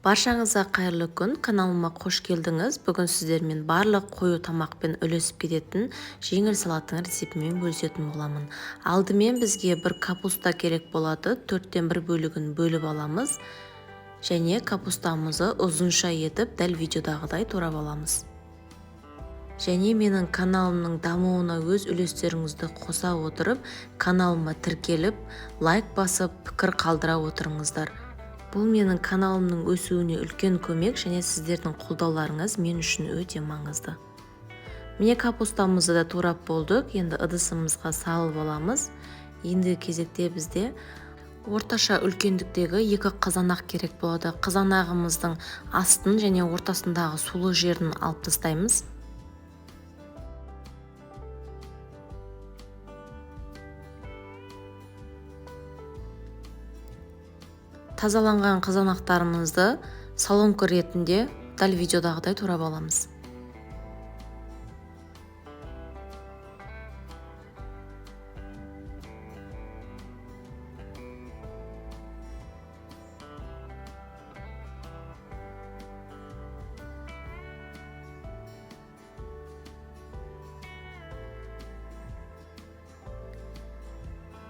Баршаңызға қайырлы күн! Каналыма қош келдіңіз! Бүгін сіздермен барлық қою тамақпен үйлесіп кететін жеңіл салаттың рецептімен бөлісетін боламын. Алдымен бізге бір капуста керек болады. 1/4 бөлігін бөліп аламыз және капустамызды ұзынша етіп дәл видеодағыдай турап аламыз. Және менің каналымның дамуына өз үлестеріңізді қоса отырып, каналыма тіркеліп, лайк басып, пікір қалдыра отырыңыздар. Бұл менің каналымның өсуіне үлкен көмек және сіздердің қолдауларыңыз мен үшін өте маңызды. Міне, капустамызды да турап болдық. Енді ыдысымызға салып аламыз. Ендігі кезекте бізде орташа үлкендіктегі 2 қызанақ керек болады. Қызанағымыздың астын және ортасындағы сулы жерін алып тастаймыз. Тазаланған қызанақтарымызды соломка ретінде дәл видеодағыдай турап аламыз.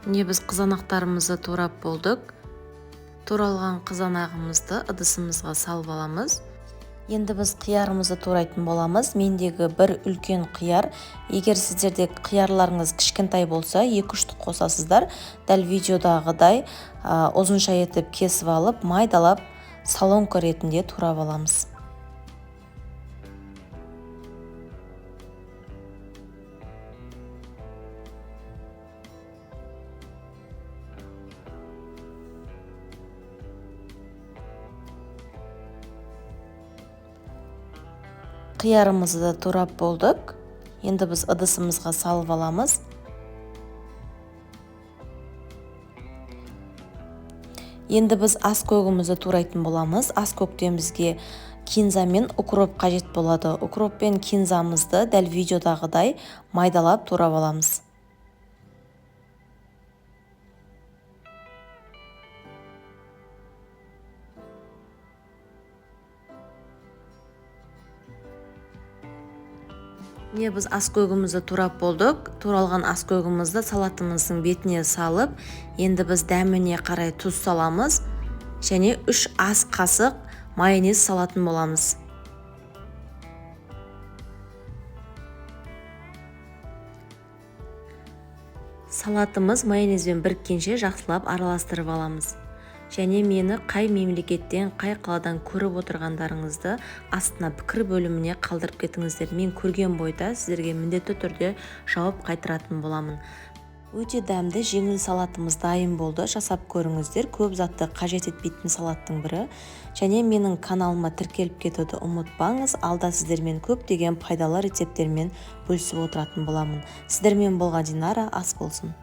Міне, біз қызанақтарымызды турап болдық. Туралған қызанағымызды ыдысымызға салып аламыз. Енді біз қиярымызды турайтын боламыз. Мендегі бір үлкен қияр. Егер сіздерде қиярларыңыз кішкентай болса, 2-3 штук қосасыздар. Дәл видеодағыдай, ұзынша етіп кесіп алып, майдалап соломка ретінде турап аламыз. Қиярымызды да турап болдық. Енді біз ыдысымызға салып аламыз. Енді біз ас көгімізді турайтын боламыз. Ас көктен бізге кинза мен укроп қажет болады. Укроп пен кинзамызды дәл видеодағыдай майдалап турап аламыз. Міне, біз ас көгімізді турап болдық. Туралған ас көгімізді салатымыздың бетіне салып, енді біз дәміне қарай тұз саламыз және 3 ас қасық майонез салатын боламыз. Салатымыз майонезбен біріккенше жақсылап араластырып аламыз. Және мені қай мемлекеттен, қай қаладан көріп отырғандарыңызды астына пікір бөліміне қалдырып кетіңіздер. Мен көрген бойда сіздерге міндетті түрде жауап қайтаратын боламын. Өте дәмді жеңіл салатымыз дайын болды. Жасап көріңіздер. Көп затты қажет етпейтін салаттың бірі. Және менің каналыма тіркеліп кетуді ұмытпаңыз. Алда сіздермен көптеген пайдалы рецепттермен бөлісіп отыратын боламын. Сіздермен болған Динара, ас болсын.